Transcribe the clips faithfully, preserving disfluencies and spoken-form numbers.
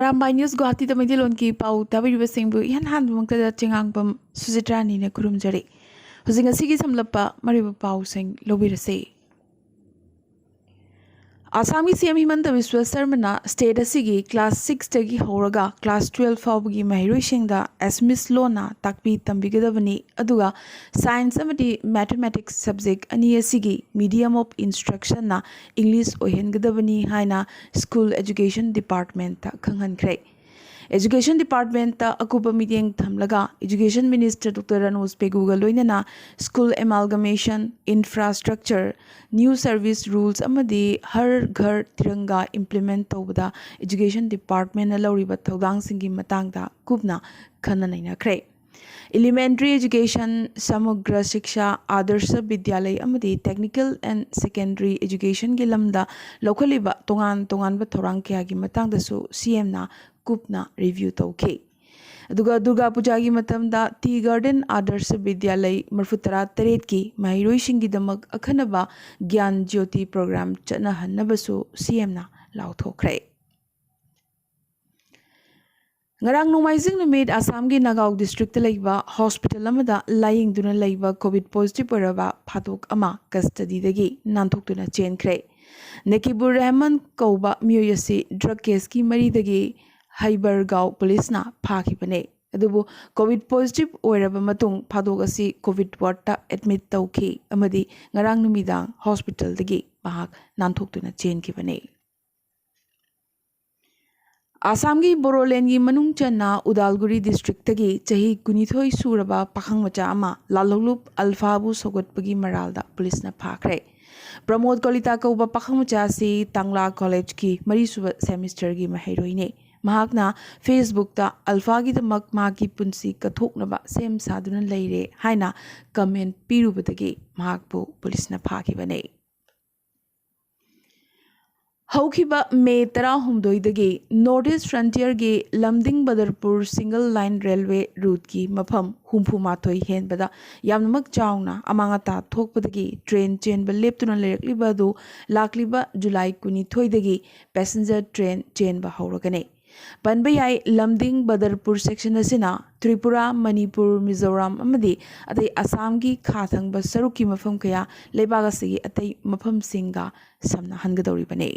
Arambai news ꯒꯨꯋꯥꯍꯥꯇꯤꯗ ꯃꯩꯇꯩꯂꯣꯟꯒꯤ ꯄꯥꯎ ꯇꯥꯕꯤꯔꯤꯕꯁꯤꯡꯕꯨ ꯏꯍꯥꯟ ꯍꯥꯟꯕꯃꯛꯇꯗ ꯆꯦꯉꯥꯡꯕꯝ ꯁꯨꯖꯤꯇ꯭ꯔꯥꯅꯤꯅ ꯈꯨꯔꯨꯝꯖꯔꯤ꯫ ꯍꯧꯖꯤꯛ ꯉꯁꯤꯒꯤ ꯁꯝꯂꯞꯄ ꯃꯔꯨꯑꯣꯏꯕ ꯄꯥꯎꯁꯤꯡ ꯂꯧꯕꯤꯔꯁꯤ꯫ ꯑꯁꯥꯝꯒꯤ ꯁꯤ ꯑꯦꯝ ꯍꯤꯃꯟꯇ ꯕꯤꯁ꯭ꯋ ꯁꯔꯃꯅ ꯁ꯭ꯇꯦꯠ ꯑꯁꯤꯒꯤ ꯀ꯭ꯂꯥꯁ ꯁꯤꯛꯁꯇꯒꯤ ꯍꯧꯔꯒ ꯀ꯭ꯂꯥꯁ ꯇꯨꯌꯦꯜꯐ ꯐꯥꯎꯕꯒꯤ ꯃꯍꯩꯔꯣꯏꯁꯤꯡꯗ ꯑꯦꯁꯃꯤꯁ ꯂꯣꯟꯅ ꯇꯥꯛꯄꯤ ꯇꯝꯕꯤꯒꯗꯕꯅꯤ, ꯑꯗꯨꯒ ꯁꯥꯏꯟꯁ ꯑꯃꯗꯤ ꯃꯦꯊꯃꯦꯇꯤꯛꯁ ꯁꯕꯖꯦꯛ ꯑꯅꯤ ꯑꯁꯤꯒꯤ medium of instructionꯅ ꯏꯪꯂꯤꯁ ꯑꯣꯏꯍꯟꯒꯗꯕꯅꯤ ꯍꯥꯏꯅ ꯁ꯭ꯀꯨꯜ ꯑꯦꯖꯨꯀꯦꯁꯟ ꯗꯤꯄꯥꯔꯠꯃꯦꯟꯠꯇ ꯈꯪꯍꯟꯈ꯭ꯔꯦ꯫ ꯑꯦꯖꯨꯀꯦꯁꯟ ꯗꯤꯄꯥꯔꯠꯃꯦꯟꯠꯇ ꯑꯀꯨꯞꯄ ꯃꯤꯠꯌꯦꯡ ꯊꯝꯂꯒ ꯑꯦꯖꯨꯀꯦꯁꯟ ꯃꯤꯅꯤꯁꯇꯔ ꯗꯣꯛꯇꯔ ꯔꯅꯣꯖ ꯄꯦꯒꯨꯒ ꯂꯣꯏꯅꯅ school amalgamation, infrastructure, new service rules ꯑꯃꯗꯤ ꯍꯔ ꯘꯔ ꯇꯤꯔꯪꯒꯥ ꯏꯝꯄ꯭ꯂꯤꯃꯦꯟꯠ ꯇꯧꯕꯗ ꯑꯦꯖꯨꯀꯦꯁꯟ ꯗꯤꯄꯥꯔꯠꯃꯦꯟꯠꯅ ꯂꯧꯔꯤꯕ ꯊꯧꯗꯥꯡꯁꯤꯡꯒꯤ ꯃꯇꯥꯡꯗ ꯀꯨꯞꯅ ꯈꯟꯅ ꯅꯩꯅꯈ꯭ꯔꯦ꯫ ꯏꯂꯤꯃꯦꯟꯇꯔꯤ ꯑꯦꯖꯨꯀꯦꯁꯟ, ꯁꯃꯒ꯭ꯔ ꯁꯤꯛꯁꯥ, ꯑꯥꯗꯔꯁ ꯕꯤꯗ꯭ꯌꯥꯂꯌ ꯑꯃꯗꯤ ꯇꯦꯛꯅꯤꯀꯦꯜ ꯑꯦꯟ ꯁꯦꯀꯦꯟꯗꯔꯤ ꯑꯦꯖꯨꯀꯦꯁꯟꯒꯤ ꯂꯝꯗ ꯂꯧꯈꯠꯂꯤꯕ ꯇꯣꯉꯥꯟ ꯇꯣꯉꯥꯟꯕ ꯊꯧꯔꯥꯡ ꯀꯌꯥꯒꯤ ꯃꯇꯥꯡꯗꯁꯨ ꯁꯤ ꯑꯦꯝꯅ ꯀꯨꯞꯅ ꯔꯤꯚ꯭ꯌꯨ ꯇꯧꯈꯤ꯫ ꯑꯗꯨꯒ ꯗꯨꯔꯒꯥ ꯄꯨꯖꯥꯒꯤ ꯃꯇꯝꯗ ꯇꯤ ꯒꯥꯔꯗꯦꯟ ꯑꯥꯗꯔꯁ ꯕꯤꯗ꯭ꯌꯥꯂꯌ ꯃꯔꯤꯐꯨ ꯇꯔꯥ ꯇꯔꯦꯠꯀꯤ ꯃꯍꯩꯔꯣꯏꯁꯤꯡꯒꯤꯗꯃꯛ ꯑꯈꯟꯅꯕ ꯒ꯭ꯌꯥꯟ ꯖ꯭ꯌꯣꯇꯤ ꯄ꯭ꯔꯣꯒ꯭ꯔꯥꯝ ꯆꯠꯅꯍꯟꯅꯕꯁꯨ ꯁꯤ ꯑꯦꯝꯅ ꯂꯥꯎꯊꯣꯛꯈ꯭ꯔꯦ꯫ ꯉꯔꯥꯡ ꯅꯣꯡꯃꯥꯏꯖꯤꯡ ꯅꯨꯃꯤꯠ ꯑꯁꯥꯝꯒꯤ ꯅꯥꯒꯥꯎ ꯗꯤꯁꯇ꯭ꯔꯤꯛꯇ ꯂꯩꯕ ꯍꯣꯁꯄꯤꯇꯥꯜ ꯑꯃꯗ ꯂꯥꯌꯦꯡꯗꯨꯅ ꯂꯩꯕ ꯀꯣꯚꯤꯗ ꯄꯣꯖꯤꯇꯤꯚ ꯑꯣꯏꯔꯕ ꯐꯥꯗꯣꯛ ꯑꯃ ꯀꯁꯇꯗꯤꯗꯒꯤ ꯅꯥꯟꯊꯣꯛꯇꯨꯅ ꯆꯦꯟꯈ꯭ꯔꯦ꯫ ꯅꯀꯤꯕꯨꯔ ꯔꯍꯃꯟ ꯀꯧꯕ ꯃꯤꯑꯣꯏ ꯑꯁꯤ ꯗ꯭ꯔꯒ ꯀꯦꯁꯀꯤ ꯃꯔꯤꯗꯒꯤ ꯍꯩꯕꯔꯒꯥꯎ ꯄꯨꯂꯤꯁꯅ ꯐꯥꯈꯤꯕꯅꯦ꯫ ꯑꯗꯨꯕꯨ ꯀꯣꯚꯤꯗ ꯄꯣꯖꯤꯇꯤꯚ ꯑꯣꯏꯔꯕ ꯃꯇꯨꯡ ꯐꯥꯗꯣꯛ ꯑꯁꯤ ꯀꯣꯚꯤꯗ ꯋꯥꯔꯗꯇ ꯑꯦꯗꯃꯤꯠ ꯇꯧꯈꯤ ꯑꯃꯗꯤ ꯉꯔꯥꯡ ꯅꯨꯃꯤꯗꯥꯡ ꯍꯣꯁꯄꯤꯇꯥꯜꯗꯒꯤ ꯃꯍꯥꯛ ꯅꯥꯟꯊꯣꯛꯇꯨꯅ ꯆꯦꯟꯈꯤꯕꯅꯦ꯫ ꯑꯁꯥꯝꯒꯤ ꯕꯣꯔꯣꯂꯦꯟꯒꯤ ꯃꯅꯨꯡ ꯆꯟꯅ ꯎꯗꯥꯜꯒꯨꯔꯤ ꯗꯤꯁꯇ꯭ꯔꯤꯛꯇꯒꯤ ꯆꯍꯤ ꯀꯨꯟꯅꯤꯊꯣꯏ ꯁꯨꯔꯕ ꯄꯥꯈꯪ ꯃꯆꯥ ꯑꯃ ꯂꯥꯜꯍꯧꯂꯨꯞ ꯑꯜꯐꯥꯕꯨ ꯁꯧꯒꯠꯄꯒꯤ ꯃꯔꯥꯜꯗ ꯄꯨꯂꯤꯁꯅ ꯐꯥꯈ꯭ꯔꯦ꯫ ꯄ꯭ꯔꯃꯣꯗ ꯀꯣꯂꯤꯇꯥ ꯀꯧꯕ ꯄꯥꯈꯪ ꯃꯆꯥ ꯑꯁꯤ ꯇꯥꯡꯂꯥ ꯀꯣꯂꯦꯖꯀꯤ ꯃꯔꯤꯁꯨꯕ ꯁꯦꯃꯤꯁꯇꯔꯒꯤ ꯃꯍꯩꯔꯣꯏꯅꯤ꯫ ꯃꯍꯥꯛꯅ ꯐꯦꯁꯕꯨꯛꯇ ꯑꯜꯐꯥꯒꯤꯗꯃꯛ ꯃꯍꯥꯛꯀꯤ ꯄꯨꯟꯁꯤ ꯀꯠꯊꯣꯛꯅꯕ ꯁꯦꯝ ꯁꯥꯗꯨꯅ ꯂꯩꯔꯦ ꯍꯥꯏꯅ ꯀꯃꯦꯟ ꯄꯤꯔꯨꯕꯗꯒꯤ ꯃꯍꯥꯛꯄꯨ ꯄꯨꯂꯤꯁꯅ ꯐꯥꯈꯤꯕꯅꯤ꯫ ꯍꯧꯈꯤꯕ ꯃꯦ ꯇꯔꯥꯍꯨꯝꯗꯣꯏꯗꯒꯤ ꯅꯣꯔꯠ ꯏꯁ ꯐ꯭ꯔꯟꯇꯤꯌꯔꯒꯤ ꯂꯝꯗꯤꯡ ꯕꯗꯔꯄꯨꯔ ꯁꯤꯡꯒꯜ ꯂꯥꯏꯟ ꯔꯦꯜꯋꯦ ꯔꯨꯠꯀꯤ ꯃꯐꯝ ꯍꯨꯝꯐꯨꯃꯥꯊꯣꯏ ꯍꯦꯟꯕꯗ ꯌꯥꯝꯅꯃꯛ ꯆꯥꯎꯅ ꯑꯃꯥꯡ ꯑꯇꯥ ꯊꯣꯛꯄꯗꯒꯤ ꯇ꯭ꯔꯦꯟ ꯆꯦꯟꯕ ꯂꯦꯞꯇꯨꯅ ꯂꯩꯔꯛꯂꯤꯕ ꯑꯗꯨ ꯂꯥꯛꯂꯤꯕ ꯖꯨꯂꯥꯏ ꯀꯨꯟꯅꯤꯊꯣꯏꯗꯒꯤ ꯄꯦꯁꯦꯟꯖꯔ ꯇ꯭ꯔꯦꯟ ꯆꯦꯟꯕ ꯍꯧꯔꯒꯅꯤ꯫ ꯄꯟꯕ ꯌꯥꯏ, ꯂꯝꯗꯤꯡ ꯕꯗꯔꯄꯨꯔ ꯁꯦꯛꯁꯟ ꯑꯁꯤꯅ ꯇ꯭ꯔꯤꯄꯨꯔꯥ, ꯃꯅꯤꯄꯨꯔ, ꯃꯤꯖꯣꯔꯥꯝ ꯑꯃꯗꯤ ꯑꯇꯩ ꯑꯁꯥꯝꯒꯤ ꯈꯥ ꯊꯪꯕ ꯁꯔꯨꯛꯀꯤ ꯃꯐꯝ ꯀꯌꯥ ꯂꯩꯕꯥꯛ ꯑꯁꯤꯒꯤ ꯑꯇꯩ ꯃꯐꯝꯁꯤꯡꯒ ꯁꯝꯅꯍꯟꯒꯗꯧꯔꯤꯕꯅꯤ꯫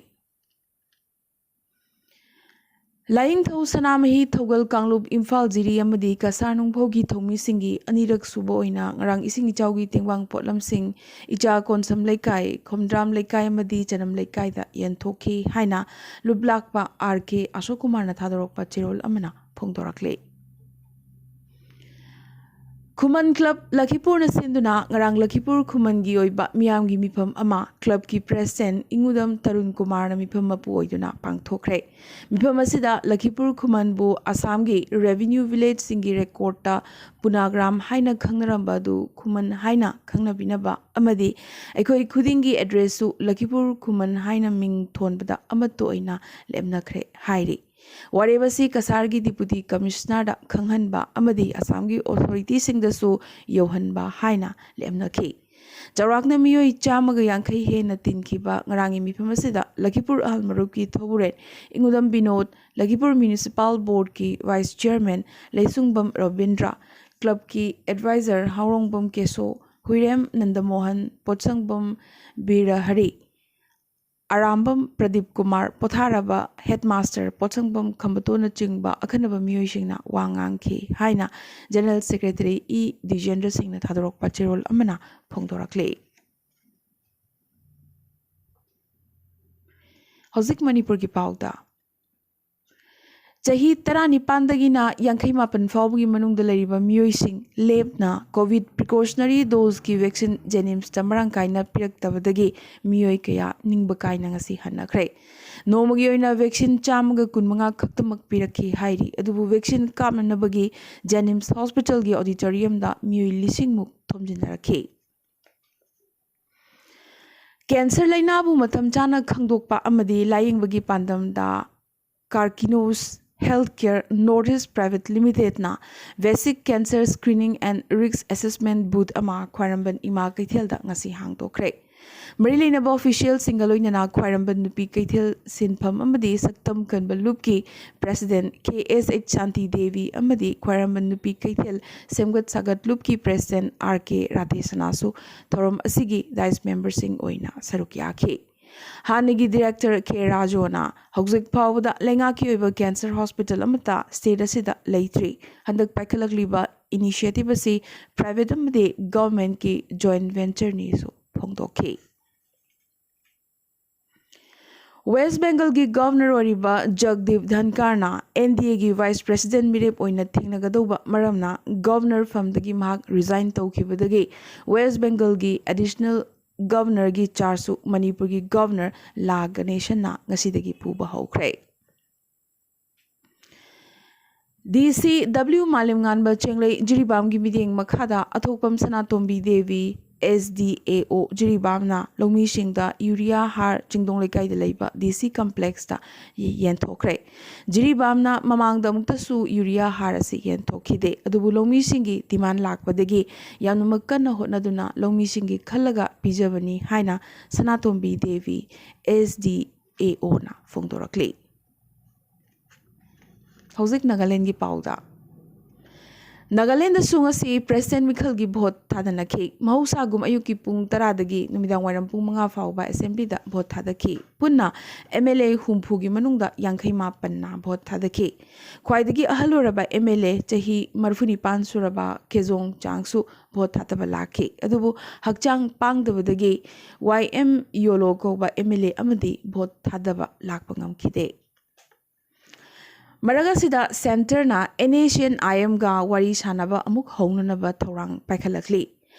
ꯂꯥꯏꯌꯦꯡꯊꯧ, ꯁꯅꯥꯃꯍꯤ, ꯊꯧꯒꯜ, ꯀꯥꯡꯂꯨꯞ, ꯏꯝꯐꯥꯜ, ꯖꯤꯔꯤ ꯑꯃꯗꯤ ꯀꯁꯥꯔ ꯅꯨꯡꯐꯧꯒꯤ ꯊꯧꯃꯤꯁꯤꯡꯒꯤ ꯑꯅꯤꯔꯛ ꯁꯨꯕ ꯑꯣꯏꯅ ꯉꯔꯥꯡ ꯏꯁꯤꯡ ꯏꯆꯥꯎꯒꯤ ꯇꯦꯡꯕꯥꯡ ꯄꯣꯠꯂꯝꯁꯤꯡ ꯏꯆꯥ ꯀꯣꯟꯁꯝ ꯂꯩꯀꯥꯏ, ꯈꯣꯝꯗ꯭ꯔꯥꯝ ꯂꯩꯀꯥꯏ ꯑꯃꯗꯤ ꯆꯅꯝ ꯂꯩꯀꯥꯏꯗ ꯌꯦꯟꯊꯣꯛꯈꯤ ꯍꯥꯏꯅ ꯂꯨꯞꯂꯥꯛꯄ ꯑꯥꯔ ꯀꯦ ꯑꯁꯣꯛ ꯀꯨꯃꯥꯔꯅ ꯊꯥꯗꯣꯔꯛꯄ ꯆꯦꯔꯣꯜ ꯑꯃꯅ ꯐꯣꯡꯗꯣꯔꯛꯂꯤ꯫ ꯈꯨꯃꯟ ꯀ꯭ꯂꯕ ꯂꯈꯤꯄꯨꯔꯅ ꯁꯤꯟꯗꯨꯅ ꯉꯔꯥꯡ ꯂꯈꯤꯄꯨꯔ ꯈꯨꯃꯟꯒꯤ ꯑꯣꯏꯕ ꯃꯤꯌꯥꯝꯒꯤ ꯃꯤꯐꯝ ꯑꯃ ꯀ꯭ꯂꯕꯀꯤ ꯄ꯭ꯔꯦꯁꯤꯗꯦꯟ ꯏꯉꯨꯗꯝ ꯇꯔꯨꯟ ꯀꯨꯃꯥꯔꯅ ꯃꯤꯐꯝ ꯃꯄꯨ ꯑꯣꯏꯗꯨꯅ ꯄꯥꯡꯊꯣꯛꯈ꯭ꯔꯦ꯫ ꯃꯤꯐꯝ ꯑꯁꯤꯗ ꯂꯈꯤꯄꯨꯔ ꯈꯨꯃꯟꯕꯨ ꯑꯁꯥꯝꯒꯤ ꯔꯦꯚꯤꯅ꯭ꯌꯨ ꯚꯤꯂꯦꯖꯁꯤꯡꯒꯤ ꯔꯦꯀꯣꯔꯗꯇ ꯄꯨꯅꯥꯒ꯭ꯔꯥꯝ ꯍꯥꯏꯅ ꯈꯪꯅꯔꯝꯕ ꯑꯗꯨ ꯈꯨꯃꯟ ꯍꯥꯏꯅ ꯈꯪꯅꯕꯤꯅꯕ ꯑꯃꯗꯤ ꯑꯩꯈꯣꯏ ꯈꯨꯗꯤꯡꯒꯤ ꯑꯦꯗ꯭ꯔꯦꯁꯁꯨ ꯂꯈꯤꯄꯨꯔ ꯈꯨꯃꯟ ꯍꯥꯏꯅ ꯃꯤꯡ ꯊꯣꯟꯕꯗ ꯑꯃꯠꯇ ꯑꯣꯏꯅ ꯂꯦꯞꯅꯈ꯭ꯔꯦ ꯍꯥꯏꯔꯤ꯫ ꯋꯥꯔꯦꯞ ꯑꯁꯤ ꯀꯁꯥꯔꯒꯤ ꯗꯤꯄꯨꯇꯤ ꯀꯃꯤꯁꯅꯔꯗ ꯈꯪꯍꯟꯕ ꯑꯃꯗꯤ ꯑꯁꯥꯝꯒꯤ ꯑꯣꯊꯣꯔꯤꯇꯤꯁꯤꯡꯗꯁꯨ ꯌꯧꯍꯟꯕ ꯍꯥꯏꯅ ꯂꯦꯞꯅꯈꯤ꯫ ꯆꯥꯎꯔꯥꯛꯅ ꯃꯤꯑꯣꯏ ꯆꯥꯝꯃꯒ ꯌꯥꯡꯈꯩ ꯍꯦꯟꯅ ꯇꯤꯟꯈꯤꯕ ꯉꯔꯥꯡꯒꯤ ꯃꯤꯐꯝ ꯑꯁꯤꯗ ꯂꯈꯤꯄꯨꯔ ꯑꯍꯜ ꯃꯔꯨꯞꯀꯤ ꯊꯧꯕꯨꯔꯦꯟ ꯏꯉꯨꯗꯝ Vinod, ꯂꯈꯤꯄꯨꯔ municipal ꯕꯣꯔꯗꯀꯤ vice chairman ꯂꯩꯁꯨꯡꯕꯝ Rabindra, ꯀ꯭ꯂꯕꯀꯤ ꯑꯦꯗꯚꯥꯏꯖꯔ ꯍꯥꯎꯔꯣꯡꯕꯝ ꯀꯦꯁꯣ, ꯍꯨꯏꯔꯦꯝ ꯅꯟꯗꯃꯣꯍꯟ, ꯄꯣꯠꯁꯪꯕꯝ ꯕꯤꯔꯍꯔꯤ, ꯑꯔꯥꯝꯕꯝ ꯄ꯭ꯔꯗꯤꯞ ꯀꯨꯃꯥꯔ, ꯄꯣꯊꯥꯔꯕ ꯍꯦꯗꯃꯥꯁꯇꯔ ꯄꯣꯠꯁꯪꯕꯝ ꯈꯝꯕꯇꯣꯟꯅꯆꯤꯡꯕ ꯑꯈꯟꯅꯕ ꯃꯤꯑꯣꯏꯁꯤꯡꯅ ꯋꯥ ꯉꯥꯡꯈꯤ ꯍꯥꯏꯅ ꯖꯦꯅꯔꯦꯜ ꯁꯦꯀ꯭ꯔꯦꯇꯔꯤ ꯏ ꯗꯤꯖꯦꯟꯗ꯭ꯔ ꯁꯤꯡꯅ ꯊꯥꯗꯣꯔꯛꯄ ꯆꯦꯔꯣꯜ ꯑꯃꯅ ꯐꯣꯡꯗꯣꯔꯛꯂꯤ꯫ ꯍꯧꯖꯤꯛ ꯃꯅꯤꯄꯨꯔꯒꯤ ꯄꯥꯎꯗ꯫ ꯆꯍꯤ ꯇꯔꯥꯅꯤꯄꯥꯟꯗꯒꯤꯅ ꯌꯥꯡꯈꯩ ꯃꯥꯄꯟ ꯐꯥꯎꯕꯒꯤ ꯃꯅꯨꯡꯗ ꯂꯩꯔꯤꯕ ꯃꯤꯑꯣꯏꯁꯤꯡ ꯂꯦꯞꯅ ꯀꯣꯚꯤꯗ ꯄ꯭ꯔꯤꯀꯣꯁꯅꯔꯤ ꯗꯣꯖꯀꯤ ꯚꯦꯛꯁꯤꯟ ꯖꯦꯅꯤꯝꯁꯇ ꯃꯔꯥꯡ ꯀꯥꯏꯅ ꯄꯤꯔꯛꯇꯕꯗꯒꯤ ꯃꯤꯑꯣꯏ ꯀꯌꯥ ꯅꯤꯡꯕ ꯀꯥꯏꯅ ꯉꯁꯤ ꯍꯟꯅꯈ꯭ꯔꯦ꯫ ꯅꯣꯡꯃꯒꯤ ꯑꯣꯏꯅ ꯚꯦꯛꯁꯤꯟ ꯆꯥꯝꯃꯒ ꯀꯨꯟꯃꯉꯥ ꯈꯛꯇꯃꯛ ꯄꯤꯔꯛꯈꯤ ꯍꯥꯏꯔꯤ, ꯑꯗꯨꯕꯨ ꯚꯦꯛꯁꯤꯟ ꯀꯥꯞꯅꯅꯕꯒꯤ ꯖꯦꯅꯤꯝꯁ ꯍꯣꯁꯄꯤꯇꯥꯜꯒꯤ ꯑꯣꯗꯤꯇꯣꯔꯤꯌꯝꯗ ꯃꯤꯑꯣꯏ ꯂꯤꯁꯤꯡꯃꯨꯛ ꯊꯣꯝꯖꯤꯟꯅꯔꯛꯈꯤ꯫ ꯀꯦꯟꯁꯔ ꯂꯥꯏꯅꯥꯕꯨ ꯃꯇꯝ ꯆꯥꯅ ꯈꯪꯗꯣꯛꯄ ꯑꯃꯗꯤ ꯂꯥꯌꯦꯡꯕꯒꯤ ꯄꯥꯟꯗꯝꯗ Karkinos health care north east private ꯂꯤꯃꯤꯇꯦꯗꯅ Basic Cancer Screening and Risk Assessment Booth ꯑꯃ ꯈ꯭ꯋꯥꯏꯔꯝꯕꯟ ꯏꯃꯥ ꯀꯩꯊꯦꯜꯗ ꯉꯁꯤ ꯍꯥꯡꯗꯣꯛꯈ꯭ꯔꯦ꯫ ꯃꯔꯤ ꯂꯩꯅꯕ ꯑꯣꯐꯤꯁꯤꯌꯦꯜꯁꯤꯡꯒ ꯂꯣꯏꯅꯅ ꯈ꯭ꯋꯥꯏꯔꯝꯕꯟ ꯅꯨꯄꯤ ꯀꯩꯊꯦꯜ ꯁꯤꯟꯐꯝ ꯑꯃꯗꯤ ꯁꯛꯇꯝ ꯀꯟꯕ ꯂꯨꯞꯀꯤ ꯄ꯭ꯔꯦꯁꯤꯗꯦꯟꯠ ꯀꯦ ꯑꯦꯁ ꯑꯩꯆ ꯁꯥꯟꯇꯤ ꯗꯦꯕꯤ ꯑꯃꯗꯤ ꯈ꯭ꯋꯥꯏꯔꯝꯕꯟ ꯅꯨꯄꯤ ꯀꯩꯊꯦꯜ ꯁꯦꯝꯒꯠ ꯁꯥꯒꯠ ꯂꯨꯞꯀꯤ ꯄ꯭ꯔꯦꯁꯤꯗꯦꯟꯠ ꯑꯥꯔ ꯀꯦ ꯔꯥꯙꯦꯁꯅꯥꯁꯨ ꯊꯧꯔꯝ ꯑꯁꯤꯒꯤ ꯗꯥꯏꯁ ꯃꯦꯝꯕꯔꯁꯤꯡ ꯑꯣꯏꯅ ꯁꯔꯨꯛ ꯌꯥꯈꯤ꯫ ꯍꯥꯟꯅꯒꯤ ꯗꯤꯔꯦꯛꯇꯔ ꯀꯦ ꯔꯥꯖꯨꯅ ꯍꯧꯖꯤꯛ ꯐꯥꯎꯕꯗ ꯂꯩꯉꯥꯛꯀꯤ ꯑꯣꯏꯕ ꯀꯦꯟꯁꯔ ꯍꯣꯁꯄꯤꯇꯥꯜ ꯑꯃꯠꯇ ꯁ꯭ꯇꯦꯠ ꯑꯁꯤꯗ ꯂꯩꯇ꯭ꯔꯤ꯫ ꯍꯟꯗꯛ ꯄꯥꯏꯈꯠꯂꯛꯂꯤꯕ ꯏꯅꯤꯁꯤꯌꯦꯇꯤꯚ ꯑꯁꯤ ꯄ꯭ꯔꯥꯏꯚꯦꯠ ꯑꯃꯗꯤ ꯒꯚꯔꯟꯃꯦꯟꯠꯀꯤ ꯖꯣꯏꯟꯠ ꯚꯦꯟꯆꯔꯅꯤꯁꯨ ꯐꯣꯡꯗꯣꯛꯈꯤ꯫ ꯋꯦꯁ꯭ꯠ ꯕꯦꯡꯒꯜꯒꯤ ꯒꯚꯔꯅꯔ ꯑꯣꯏꯔꯤꯕ ꯖꯒꯗꯤꯞ ꯙꯟꯀꯥꯔꯅ ꯑꯦꯟ ꯗꯤ ꯑꯦꯒꯤ ꯚꯥꯏꯁ ꯄ꯭ꯔꯦꯁꯤꯗꯦꯟꯠ ꯃꯤꯔꯦꯞ ꯑꯣꯏꯅ ꯊꯦꯡꯅꯒꯗꯧꯕ ꯃꯔꯝꯅ ꯒꯚꯔꯅꯔ ꯐꯝꯗꯒꯤ ꯃꯍꯥꯛ ꯔꯤꯖꯥꯏꯟ ꯇꯧꯈꯤꯕꯗꯒꯤ ꯋꯦꯁ꯭ꯠ ꯕꯦꯡꯒꯜꯒꯤ ꯑꯦꯗꯤꯁꯅꯦꯜ ꯒꯚꯔꯅꯔꯒꯤ ꯆꯥꯔꯖꯁꯨ ꯃꯅꯤꯄꯨꯔꯒꯤ ꯒꯚꯔꯅꯔ ꯂꯥ ꯒꯅꯦꯁꯟꯅ ꯉꯁꯤꯗꯒꯤ ꯄꯨꯕ ꯍꯧꯈ꯭ꯔꯦ꯫ ꯗꯤ ꯁꯤ ꯗꯕ꯭ꯂꯤꯎ ꯃꯥꯂꯦꯝꯉꯥꯟꯕ ꯆꯦꯡꯂꯩ ꯖꯤꯔꯤꯕꯥꯝꯒꯤ ꯃꯤꯠꯌꯦꯡ ꯃꯈꯥꯗ ꯑꯊꯣꯛꯄꯝ ꯁꯅꯥꯇꯣꯝꯕꯤ ꯗꯦꯕꯤ, ꯑꯦꯁ ꯗꯤ ꯑꯦ ꯑꯣ ꯖꯤꯔꯤꯕꯥꯝꯅ ꯂꯧꯃꯤꯁꯤꯡꯗ ꯌꯨꯔꯤꯌꯥ ꯍꯥꯔ ꯆꯤꯡꯗꯣꯡ ꯂꯩꯀꯥꯏꯗ ꯂꯩꯕ ꯗꯤ ꯁꯤ ꯀꯝꯄ꯭ꯂꯦꯛꯁꯇ ꯌꯦꯟꯊꯣꯛꯈ꯭ꯔꯦ꯫ ꯖꯤꯔꯤꯕꯥꯝꯅ ꯃꯃꯥꯡꯗ ꯑꯃꯨꯛꯇꯁꯨ ꯌꯨꯔꯤꯌꯥ ꯍꯥꯔ ꯑꯁꯤ ꯌꯦꯟꯊꯣꯛꯈꯤꯗꯦ, ꯑꯗꯨꯕꯨ ꯂꯧꯃꯤꯁꯤꯡꯒꯤ ꯗꯤꯃꯥꯟ ꯂꯥꯛꯄꯗꯒꯤ ꯌꯥꯝꯅꯃꯛ ꯀꯟꯅ ꯍꯣꯠꯅꯗꯨꯅ ꯂꯧꯃꯤꯁꯤꯡꯒꯤ ꯈꯜꯂꯒ ꯄꯤꯖꯕꯅꯤ ꯍꯥꯏꯅ ꯁꯅꯥꯇꯣꯝꯕꯤ ꯗꯦꯕꯤ, ꯑꯦꯁ ꯗꯤ ꯑꯦ ꯑꯣꯅ ꯐꯣꯡꯗꯣꯔꯛꯂꯤ꯫ ꯍꯧꯖꯤꯛ ꯅꯥꯒꯥꯂꯦꯟꯒꯤ ꯄꯥꯎꯗ꯫ ꯅꯥꯒꯥꯂꯦꯟꯗꯁꯨ ꯉꯁꯤ ꯄ꯭ꯔꯦꯁꯤꯗꯦꯟꯠ ꯃꯤꯈꯜꯒꯤ ꯚꯣꯠ ꯊꯥꯗꯅꯈꯤ꯫ ꯃꯍꯧꯁꯥꯒꯨꯝ ꯑꯌꯨꯛꯀꯤ ꯄꯨꯡ ꯇꯔꯥꯗꯒꯤ ꯅꯨꯃꯤꯗꯥꯡ ꯋꯥꯏꯔꯝ ꯄꯨꯡ ꯃꯉꯥ ꯐꯥꯎꯕ ꯑꯦꯁꯦꯝꯕ꯭ꯂꯤꯗ ꯚꯣꯠ ꯊꯥꯗꯈꯤ꯫ ꯄꯨꯟꯅ ꯑꯦꯝ ꯑꯦꯜ ꯑꯦ ꯍꯨꯝꯐꯨꯒꯤ ꯃꯅꯨꯡꯗ ꯌꯥꯡꯈꯩ ꯃꯥꯄꯟꯅ ꯚꯣꯠ ꯊꯥꯗꯈꯤ꯫ ꯈ꯭ꯋꯥꯏꯗꯒꯤ ꯑꯍꯜ ꯑꯣꯏꯔꯕ ꯑꯦꯝ ꯑꯦꯜ ꯑꯦ, ꯆꯍꯤ ꯃꯔꯤꯐꯨ ꯅꯤꯄꯥꯟ ꯁꯨꯔꯕ ꯀꯦꯖꯣꯡ ꯆꯥꯡꯁꯨ ꯚꯣꯠ ꯊꯥꯗꯕ ꯂꯥꯛꯈꯤ꯫ ꯑꯗꯨꯕꯨ ꯍꯛꯆꯥꯡ ꯄꯥꯡꯗꯕꯗꯒꯤ ꯋꯥꯏ ꯑꯦꯝ ꯌꯣꯂꯣ ꯀꯧꯕ ꯑꯦꯝ ꯑꯦꯜ ꯑꯦ ꯑꯃꯗꯤ ꯚꯣꯠ ꯊꯥꯗꯕ ꯂꯥꯛꯄ ꯉꯝꯈꯤꯗꯦ꯫ ꯃꯔꯛ ꯑꯁꯤꯗ ꯁꯦꯟꯇꯔꯅ ꯑꯦꯟ ꯑꯦꯁ ꯑꯦꯟ ꯑꯥꯏ ꯑꯦꯝꯒ ꯋꯥꯔꯤ ꯁꯥꯅꯕ ꯑꯃꯨꯛ ꯍꯧꯅꯅꯕ ꯊꯧꯔꯥꯡ ꯄꯥꯏꯈꯠꯂꯛꯂꯤ꯫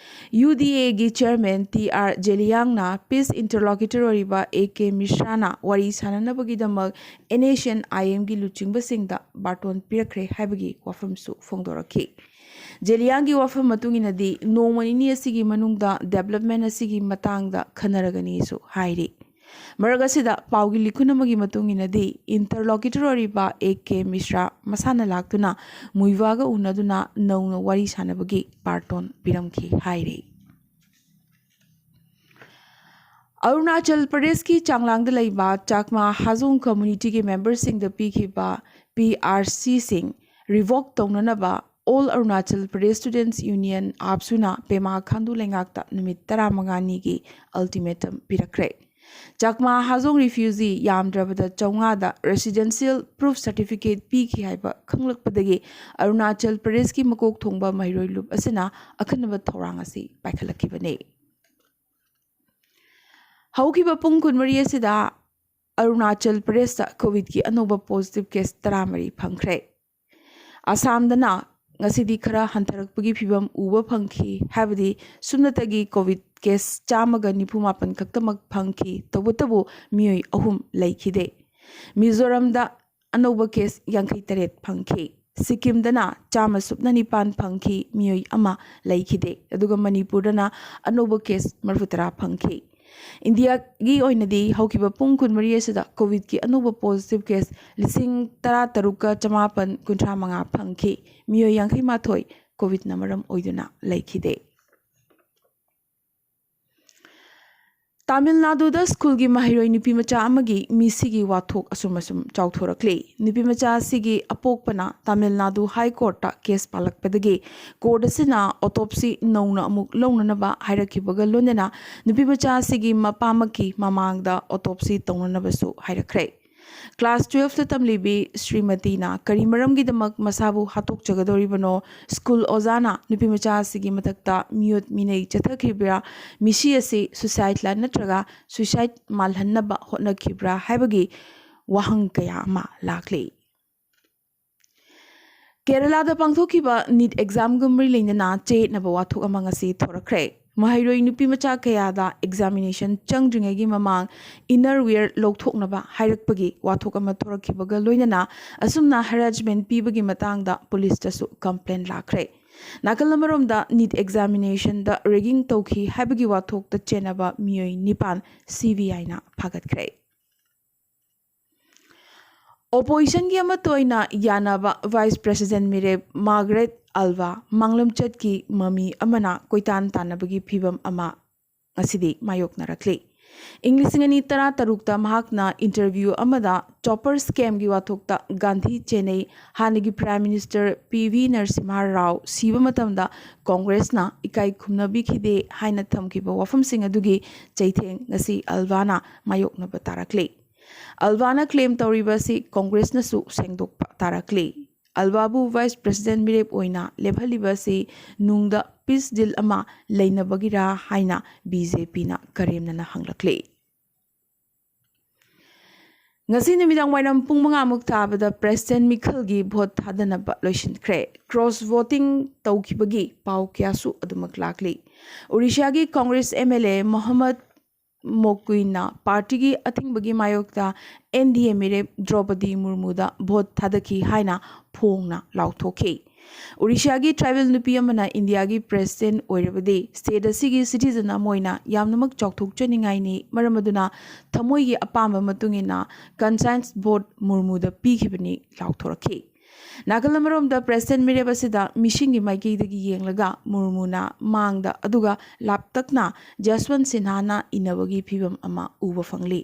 ꯌꯨ ꯗꯤ ꯑꯦꯒꯤ ꯆꯤꯌꯔꯃꯦꯟ ꯇꯤ ꯑꯥꯔ ꯖꯦꯂꯤꯌꯥꯡꯅ ꯄꯤꯁ ꯏꯟꯇꯔꯂꯣꯀ꯭ꯌꯨꯇꯔ ꯑꯣꯏꯔꯤꯕ ꯑꯦ ꯀꯦ ꯃꯤꯁ꯭ꯔꯥꯅ ꯋꯥꯔꯤ ꯁꯥꯅꯅꯕꯒꯤꯗꯃꯛ ꯑꯦꯟ ꯑꯦꯁ ꯑꯦꯟ ꯑꯥꯏ ꯑꯦꯝꯒꯤ ꯂꯨꯆꯤꯡꯕꯁꯤꯡꯗ ꯕꯥꯔꯇꯣꯟ ꯄꯤꯔꯛꯈ꯭ꯔꯦ ꯍꯥꯏꯕꯒꯤ ꯋꯥꯐꯝꯁꯨ ꯐꯣꯡꯗꯣꯔꯛꯈꯤ꯫ ꯖꯦꯂꯤꯌꯥꯡꯒꯤ ꯋꯥꯐꯝ ꯃꯇꯨꯡ ꯏꯟꯅꯗꯤ ꯅꯣꯡꯃ ꯅꯤꯅꯤ ꯑꯁꯤꯒꯤ ꯃꯅꯨꯡꯗ ꯗꯦꯕꯂꯞꯃꯦꯟ ꯑꯁꯤꯒꯤ ꯃꯇꯥꯡꯗ ꯈꯟꯅꯔꯒꯅꯤꯁꯨ ꯍꯥꯏꯔꯤ꯫ ꯃꯔꯛ ꯑꯁꯤꯗ ꯄꯥꯎꯒꯤ ꯂꯤꯈꯨꯟ ꯑꯃꯒꯤ ꯃꯇꯨꯡ ꯏꯟꯅꯗꯤ ꯏꯟꯇꯔꯂꯣꯀ꯭ꯌꯨꯇꯔ ꯑꯣꯏꯔꯤꯕ ꯑꯦ ꯀꯦ ꯃꯤꯁ꯭ꯔꯥ ꯃꯁꯥꯅ ꯂꯥꯛꯇꯨꯅ ꯃꯨꯏꯚꯥꯒ ꯎꯅꯗꯨꯅ ꯅꯧꯅ ꯋꯥꯔꯤ ꯁꯥꯅꯕꯒꯤ ꯕꯥꯔꯇꯣꯟ ꯄꯤꯔꯝꯈꯤ ꯍꯥꯏꯔꯤ꯫ ꯑꯔꯨꯅꯥꯆꯜ ꯄ꯭ꯔꯗꯦꯁꯀꯤ ꯆꯥꯡꯂꯥꯡꯗ ꯂꯩꯕ ꯆꯥꯛꯃꯥ ꯍꯥꯖꯣꯡ ꯀꯝꯃ꯭ꯌꯨꯅꯤꯇꯤꯒꯤ ꯃꯦꯝꯕꯔꯁꯤꯡꯗ ꯄꯤꯈꯤꯕ ꯄꯤ ꯑꯥꯔ ꯁꯤꯁꯤꯡ ꯔꯤꯚꯣꯛ ꯇꯧꯅꯅꯕ ꯑꯣꯜ ꯑꯔꯨꯅꯥꯆꯜ ꯄ꯭ꯔꯗꯦꯁ ꯁ꯭ꯇꯨꯗꯦꯟꯠꯁ ꯌꯨꯅꯤꯌꯟ ꯑꯥꯞꯁꯨꯅ ꯄꯦꯃꯥ ꯈꯥꯟꯗꯨ ꯂꯩꯉꯥꯛꯇ ꯅꯨꯃꯤꯠ ꯇꯔꯥꯃꯉꯥꯅꯤꯒꯤ ꯑꯜꯇꯤꯃꯦꯇꯝ ꯄꯤꯔꯛꯈ꯭ꯔꯦ꯫ ꯆꯥꯛꯃꯥ ꯍꯥꯖꯣꯡ ꯔꯤꯐ꯭ꯌꯨꯖꯤ ꯌꯥꯝꯗ꯭ꯔꯕꯗ ꯆꯥꯝꯃꯉꯥꯗ ꯔꯦꯁꯤꯗꯦꯟꯁꯤꯌꯦꯜ ꯄ꯭ꯔꯨꯐ ꯁꯥꯔꯇꯤꯐꯤꯀꯦꯠ ꯄꯤꯈꯤ ꯍꯥꯏꯕ ꯈꯪꯂꯛꯄꯗꯒꯤ ꯑꯔꯨꯅꯥꯆꯜ ꯄ꯭ꯔꯗꯦꯁꯀꯤ ꯃꯀꯣꯛ ꯊꯣꯡꯕ ꯃꯍꯩꯔꯣꯏ ꯂꯨꯞ ꯑꯁꯤꯅ ꯑꯈꯟꯅꯕ ꯊꯧꯔꯥꯡ ꯑꯁꯤ ꯄꯥꯏꯈꯠꯂꯛꯈꯤꯕꯅꯤ꯫ ꯍꯧꯈꯤꯕ ꯄꯨꯡ ꯀꯨꯟꯃꯔꯤ ꯑꯁꯤꯗ ꯑꯔꯨꯅꯥꯆꯜ ꯄ꯭ꯔꯗꯦꯁꯇ ꯀꯣꯚꯤꯗꯀꯤ ꯑꯅꯧꯕ ꯄꯣꯖꯤꯇꯤꯚ ꯀꯦꯁ ꯇꯔꯥꯃꯔꯤ ꯐꯪꯈ꯭ꯔꯦ꯫ ꯑꯁꯥꯝꯗꯅ ꯉꯁꯤꯗꯤ ꯈꯔ ꯍꯟꯊꯔꯛꯄꯒꯤ ꯐꯤꯚꯝ ꯎꯕ ꯐꯪꯈꯤ, ꯍꯥꯏꯕꯗꯤ ꯁꯨꯞꯅꯇꯒꯤ ꯀꯣꯚꯤꯗ ꯀꯦꯁ ꯆꯥꯝꯃꯒ ꯅꯤꯐꯨ ꯃꯥꯄꯟ ꯈꯛꯇꯃꯛ ꯐꯪꯈꯤ, ꯇꯧꯕꯇꯕꯨ ꯃꯤꯑꯣꯏ ꯑꯍꯨꯝ ꯂꯩꯈꯤꯗꯦ꯫ ꯃꯤꯖꯣꯔꯥꯝꯗ ꯑꯅꯧꯕ ꯀꯦꯁ ꯌꯥꯡꯈꯩ ꯇꯔꯦꯠ ꯐꯪꯈꯤ꯫ ꯁꯤꯛꯀꯤꯝꯗꯅ ꯆꯥꯝꯃ ꯁꯨꯞꯅ ꯅꯤꯄꯥꯟ ꯐꯪꯈꯤ, ꯃꯤꯑꯣꯏ ꯑꯃ ꯂꯩꯈꯤꯗꯦ꯫ ꯑꯗꯨꯒ ꯃꯅꯤꯄꯨꯔꯗꯅ ꯑꯅꯧꯕ ꯀꯦꯁ ꯃꯔꯤꯐꯨ ꯇꯔꯥ ꯐꯪꯈꯤ꯫ ꯏꯟꯗꯤꯌꯥꯒꯤ ꯑꯣꯏꯅꯗꯤ ꯍꯧꯈꯤꯕ ꯄꯨꯡ ꯀꯨꯟꯃꯔꯤ ꯑꯁꯤꯗ ꯀꯣꯚꯤꯗꯀꯤ ꯑꯅꯧꯕ ꯄꯣꯖꯤꯇꯤꯚ ꯀꯦꯁ ꯂꯤꯁꯤꯡ ꯇꯔꯥꯇꯔꯨꯛꯀ ꯆꯃꯥꯄꯟ ꯀꯨꯟꯊ꯭ꯔꯥ ꯃꯉꯥ ꯐꯪꯈꯤ꯫ ꯃꯤꯑꯣꯏ ꯌꯥꯡꯈꯩ ꯃꯥꯊꯣꯏ ꯀꯣꯚꯤꯗꯅ ꯃꯔꯝ ꯑꯣꯏꯗꯨꯅ ꯂꯩꯈꯤꯗꯦ꯫ ꯇꯥꯃꯤꯜ ꯅꯥꯗꯨꯗ ꯁ꯭ꯀꯨꯜꯒꯤ ꯃꯍꯩꯔꯣꯏ ꯅꯨꯄꯤ ꯃꯆꯥ ꯑꯃꯒꯤ ꯃꯤꯁꯤꯒꯤ ꯋꯥꯊꯣꯛ ꯑꯁꯨꯝ ꯑꯁꯨꯝ ꯆꯥꯎꯊꯣꯔꯛꯂꯤ꯫ ꯅꯨꯄꯤ ꯃꯆꯥ ꯑꯁꯤꯒꯤ ꯑꯄꯣꯛꯄꯅ ꯇꯥꯃꯤꯜ ꯅꯥꯗꯨ ꯍꯥꯏ ꯀꯣꯔꯠꯇ ꯀꯦꯁ ꯄꯥꯜꯂꯛꯄꯗꯒꯤ ꯀꯣꯔꯠ ꯑꯁꯤꯅ ꯑꯣꯇꯣꯞꯁꯤ ꯅꯧꯅ ꯑꯃꯨꯛ ꯂꯧꯅꯅꯕ ꯍꯥꯏꯔꯛꯈꯤꯕꯒ ꯂꯣꯏꯅꯅ ꯅꯨꯄꯤ ꯃꯆꯥ ꯑꯁꯤꯒꯤ ꯃꯄꯥꯃꯛꯀꯤ ꯃꯃꯥꯡꯗ ꯑꯣꯇꯣꯞꯁꯤ ꯇꯧꯅꯅꯕꯁꯨ ꯍꯥꯏꯔꯛꯈ꯭ꯔꯦ꯫ ꯀ꯭ꯂꯥꯁ ꯇꯨꯋꯦꯜꯐꯇ ꯇꯝꯂꯤꯕꯤ ꯁ꯭ꯔꯤꯃꯇꯤꯅ ꯀꯔꯤ ꯃꯔꯝꯒꯤꯗꯃꯛ ꯃꯁꯥꯕꯨ ꯍꯥꯠꯇꯣꯛꯆꯒꯗꯧꯔꯤꯕꯅꯣ? ꯁ꯭ꯀꯨꯜ ꯑꯣꯖꯥꯅ ꯅꯨꯄꯤ ꯃꯆꯥ ꯑꯁꯤꯒꯤ ꯃꯊꯛꯇ ꯃꯤꯑꯣꯠ ꯃꯤꯅꯩ ꯆꯠꯊꯈꯤꯕ꯭ꯔꯥ? ꯃꯤꯁꯤ ꯑꯁꯤ ꯁꯨꯁꯥꯏꯗꯂ ꯅꯠꯇ꯭ꯔꯒ ꯁꯨꯏꯁꯥꯏꯗ ꯃꯥꯜꯍꯟꯅꯕ ꯍꯣꯠꯅꯈꯤꯕ꯭ꯔꯥ ꯍꯥꯏꯕꯒꯤ ꯋꯥꯍꯪ ꯀꯌꯥ ꯑꯃ ꯂꯥꯛꯂꯤ꯫ ꯀꯦꯔꯂꯥꯗ ꯄꯥꯡꯊꯣꯛꯈꯤꯕ ꯅꯤꯠ ꯑꯦꯛꯖꯥꯝꯒ ꯃꯔꯤ ꯂꯩꯅꯅ ꯆꯌꯦꯠꯅꯕ ꯋꯥꯊꯣꯛ ꯑꯃ ꯉꯁꯤ ꯊꯣꯔꯛꯈ꯭ꯔꯦ꯫ ꯃꯍꯩꯔꯣꯏ ꯅꯨꯄꯤ ꯃꯆꯥ ꯀꯌꯥꯗ ꯑꯦꯛꯖꯥꯃꯤꯅꯦꯁꯟ ꯆꯪꯗ꯭ꯔꯤꯉꯩꯒꯤ ꯃꯃꯥꯡ ꯏꯟꯅꯔ ꯋꯤꯌꯔ ꯂꯧꯊꯣꯛꯅꯕ ꯍꯥꯏꯔꯛꯄꯒꯤ ꯋꯥꯊꯣꯛ ꯑꯃ ꯊꯣꯔꯛꯈꯤꯕꯒ ꯂꯣꯏꯅꯅ ꯑꯁꯨꯝꯅ ꯍꯔꯥꯁꯃꯦꯟ ꯄꯤꯕꯒꯤ ꯃꯇꯥꯡꯗ ꯄꯨꯂꯤꯁꯇꯁꯨ ꯀꯝꯄ꯭ꯂꯦꯟ ꯂꯥꯛꯈ꯭ꯔꯦ꯫ ꯅꯥꯀꯜ ꯑꯃꯔꯣꯝꯗ ꯅꯤꯠ ꯑꯦꯛꯖꯥꯃꯤꯅꯦꯁꯟꯗ ꯔꯦꯒꯤꯡ ꯇꯧꯈꯤ ꯍꯥꯏꯕꯒꯤ ꯋꯥꯊꯣꯛꯇ ꯆꯦꯟꯅꯕ ꯃꯤꯑꯣꯏ ꯅꯤꯄꯥꯟ ꯁꯤ ꯕꯤ ꯑꯥꯏꯅ ꯐꯥꯒꯠꯈ꯭ꯔꯦ꯫ ꯑꯣꯄꯣꯖꯤꯁꯟꯒꯤ ꯑꯃꯠꯇ ꯑꯣꯏꯅ ꯌꯥꯅꯕ ꯚꯥꯏꯁ ꯄ꯭ꯔꯦꯁꯤꯗꯦꯟꯠ ꯃꯤꯔꯦꯞ ꯃꯥꯔꯒꯔꯦꯠ ꯑꯜꯚꯥ ꯃꯥꯡꯂꯝꯆꯠꯀꯤ ꯃꯃꯤ ꯑꯃꯅ ꯀꯣꯏꯇꯥꯟ ꯇꯥꯟꯅꯕꯒꯤ ꯐꯤꯚꯝ ꯑꯃ ꯉꯁꯤꯗꯤ ꯃꯥꯌꯣꯛꯅꯔꯛꯂꯤ꯫ ꯏꯪ ꯂꯤꯁꯤꯡ ꯑꯅꯤ ꯇꯔꯥ ꯇꯔꯨꯛꯇ ꯃꯍꯥꯛꯅ interview ꯑꯃꯗ chopper scamꯒꯤ ꯋꯥꯊꯣꯛꯇ ꯒꯥꯟꯙꯤ ꯆꯦꯟꯅꯩ, ꯍꯥꯟꯅꯒꯤ Prime Minister P V Narasimha Rao ꯁꯤꯕ ꯃꯇꯝꯗ ꯀꯣꯡꯒ꯭ꯔꯦꯁꯅ ꯏꯀꯥꯏ ꯈꯨꯝꯅꯕꯤꯈꯤꯗꯦ ꯍꯥꯏꯅ ꯊꯝꯈꯤꯕ ꯋꯥꯐꯝꯁꯤꯡ ꯑꯗꯨꯒꯤ ꯆꯩꯊꯦꯡ ꯉꯁꯤ ꯑꯜꯕꯥꯅ ꯃꯥꯌꯣꯛꯅꯕ ꯇꯥꯔꯛꯂꯤ꯫ ꯑꯜꯕꯥꯅ claim ꯇꯧꯔꯤꯕ ꯑꯁꯤ ꯀꯣꯡꯒ꯭ꯔꯦꯁꯅꯁꯨ ꯁꯦꯡꯗꯣꯛꯄ ꯇꯥꯔꯛꯂꯤ꯫ ꯑꯜꯕꯥꯕꯨ Vice President ꯃꯤꯔꯦꯞ ꯑꯣꯏꯅ ꯂꯦꯞꯍꯜꯂꯤꯕ ꯑꯁꯤ ꯅꯨꯡꯗ peace deal ꯑꯃ ꯂꯩꯅꯕꯒꯤꯔꯥ ꯍꯥꯏꯅ ꯕꯤ ꯖꯦ ꯄꯤꯅ ꯀꯔꯦꯝꯅꯅ ꯍꯪꯂꯛꯂꯤ꯫ ꯉꯁꯤ ꯅꯨꯃꯤꯗꯥꯡ ꯋꯥꯏꯔꯝ ꯄꯨꯡ ꯃꯉꯥꯃꯨꯛ ꯇꯥꯕꯗ President ꯃꯤꯈꯜꯒꯤ vote ꯊꯥꯗꯅꯕ ꯂꯣꯏꯁꯤꯟꯈ꯭ꯔꯦ꯫ Cross voting ꯇꯧꯈꯤꯕꯒꯤ ꯄꯥꯎ ꯀꯌꯥꯁꯨ ꯑꯗꯨꯃꯛ ꯂꯥꯛꯂꯤ꯫ ꯑꯣꯔꯤꯁꯥꯒꯤ Congress M L A Mohammad ꯃꯣꯀꯨꯏꯅ partyꯒꯤ ꯑꯊꯤꯡꯕꯒꯤ ꯃꯥꯌꯣꯛꯇ N D A ꯃꯤꯔꯦꯞ ꯗ꯭ꯔꯧꯄꯗꯤ ꯃꯨꯔꯃꯨꯗ vote ꯊꯥꯗꯈꯤ ꯍꯥꯏꯅ ꯐꯣꯡꯅ ꯂꯥꯎꯊꯣꯛꯈꯤ꯫ ꯑꯣꯔꯤꯁꯥꯒꯤ tribal ꯅꯨꯄꯤ ꯑꯃꯅ ꯏꯟꯗꯤꯌꯥꯒꯤ President ꯑꯣꯏꯔꯕꯗꯤ state ꯑꯁꯤꯒꯤ citizen ꯑꯃ ꯑꯣꯏꯅ ꯌꯥꯝꯅꯃꯛ ꯆꯥꯎꯊꯣꯛꯆꯅꯤꯡꯉꯥꯏꯅꯤ, ꯃꯔꯝ ꯑꯗꯨꯅ ꯊꯃꯣꯏꯒꯤ ꯑꯄꯥꯝꯕ ꯃꯇꯨꯡ ꯏꯟꯅ conscience vote ꯃꯨꯔꯃꯨꯗ ꯄꯤꯈꯤꯕꯅꯤ ꯂꯥꯎꯊꯣꯔꯛꯈꯤ꯫ ꯅꯥꯀꯜ ꯑꯃꯔꯣꯝꯗ President ꯃꯤꯔꯦꯞ ꯑꯁꯤꯗ ꯃꯤꯁꯤꯡꯒꯤ ꯃꯥꯏꯀꯩꯗꯒꯤ ꯌꯦꯡꯂꯒ ꯃꯨꯔꯃꯨꯅ ꯃꯥꯡꯗ ꯑꯗꯨꯒ ꯂꯥꯞꯇꯛꯅ ꯖꯁꯋꯟ ꯁꯤꯟꯍꯥꯅ ꯏꯟꯅꯕꯒꯤ ꯐꯤꯚꯝ ꯑꯃ ꯎꯕ ꯐꯪꯂꯤ꯫